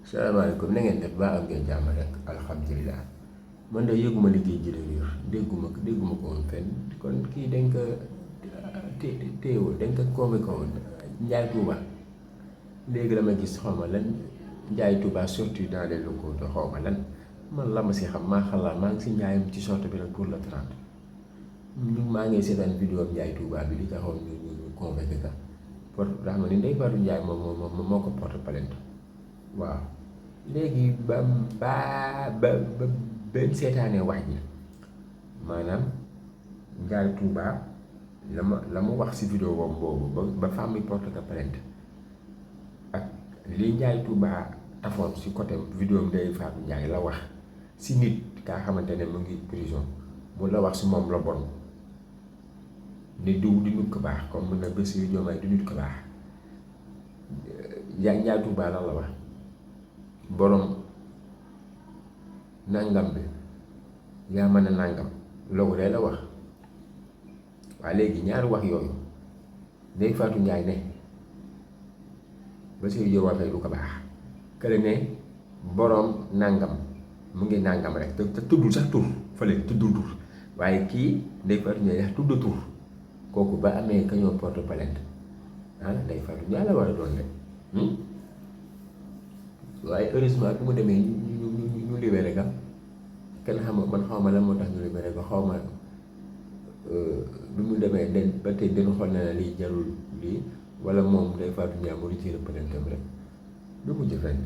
salaamaaleykum na ngeen def ba am ngeen jàmm rek alhamdulilah man de yëguma liggéey ji de riir dégguma ko woon fenn kon kii dañ ko téewul dañ ko convoqué woon Njaay Tuuba léegi la ma gis xaw ma lan Njaay Tuuba sorti dans les locaux de xaw ma lan man la ma si xam maa xalaat maa ngi si njaayam ci sorte bi nag pour le 30 maa ngi seetaan vidéo am Njaay Tuuba bi li taxoon ñu convoqué ka pour daa ma ni Ndeye Fatou Ndiaye moo ko porte plainte waaw léegi ba benn seetaanee wax ji maanaam Njaay Tuuba la mu wax si vidéo boobu ba femme bi porte ko plainte ak li Njaay Tuuba tafoon si côté vidéo Ndeye Fatou Ndiaye la wax si nit kaa xamante ne mu ngi prison mu la wax si moom la bon ni diw di nit ko baax comme mun na Bassirou Diomaye di nit ko baax Njaay Tuuba la wax borom nangam bi yaa mën a nangam loolu de la wax waaye léegi ñaari wax yooyu Ndeye Fatou Ndiaye ne Bassirou Diomaye Faye du ko baax kële ne borom nangam mu ngi nangam rek te tuddul sax tur fële tuddul tur waaye kii Ndeye Fatou Ndiaye tudd tur kooku ba amee ka ñoo porte plainte Ndeye Fatou Ndiaye la war a doon rek waaye heureusement bi mu demee ñu libéré ka kenn xam man xaw ma lan moo tax ñu libéré ko xaw ma bi mu demee den ba tey dañu xool ne lii jarul lii wala moom Ndeye Fatou Ndiaye mu retiré plainte am rek du mujj fenn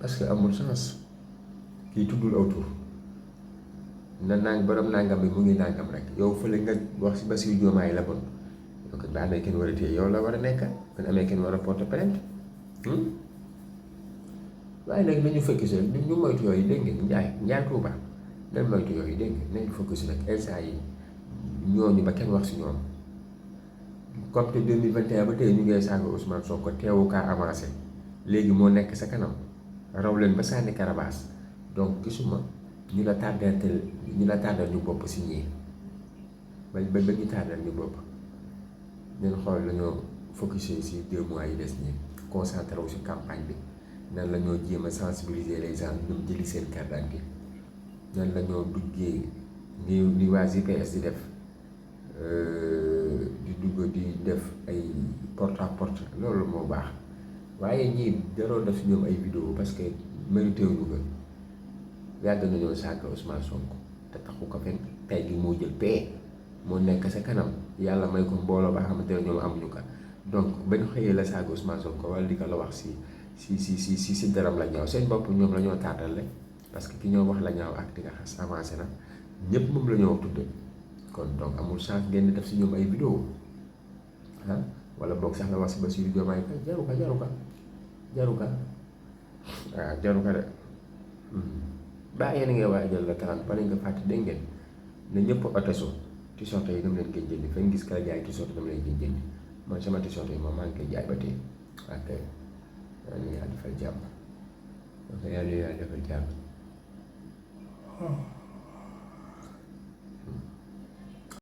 parce que amul sens kii tuddul aw tur na borom nangam bi mu ngi nangam rek yow fële nga wax si Bassirou Diomaye la bon donc ba amee kenn war a téye yow la war a nekk kon amee kenn war a porter plainte waaye nag nañu focus ñu moytu yooyu dégg ngeen Njaay Tuuba nañ moytu yooyu dégg ngeen nañu focus nag instant yi ñooñu ba kenn wax si ñoom comme te 2021 ba tey ñu ngee saaga Ousmane Sonko teewu kaa avancé léegi moo nekk sa kanam raw leen ba sànni karabaas donc gisuma ñu la tàddeel ñu bopp si ñii ba ñu tàddeel ñu bopp nañ xool lañoo focus si 2 mois yi des nii concentré wu si campagne bi nan la ñoo jéem a sensibiliser les gens ñoom jëli seen carte d'identité nan la ñoo duggee ni waa GPS di def di dugg di def ay porte à porte loolu moo baax waaye ñii daroo def si ñoom ay vidéo parce que mérité wuñu ko yàgg nañoo saaga Ousmane Sonko te taxu ko fenn tey gi moo jël paie moo nekk sa kanam yàlla may ko mbooloo ba xamante ne ñoom amuñu ko donc ba ñu xëyee la saaga Ousmane Sonko wala di ko la wax si daram la ñaaw seen bopp ñoom la ñoo tàddal parce que ki ñoo wax la ñaaw ak di nga xas avancé na ñëpp moom la ñoo tudde kon donc amul chance ngeen di def si ñoom ay vidéo wala boog sax la wax si Bassirou Diomaye Faye jaru ka waaw jaru ka de baa yéen a ngi waajal la 30 ba nañ ko fàtte dégg ngeen ne ñëpp otesu t-shirt yi dama leen koy jëndi fañ gis ka jaay t-shirt dama leen koy jëndi man sama t-shirt yi moom maa ngi koy jaay ba tey ok yàlla defal jàmm ok yàlla defal jàmm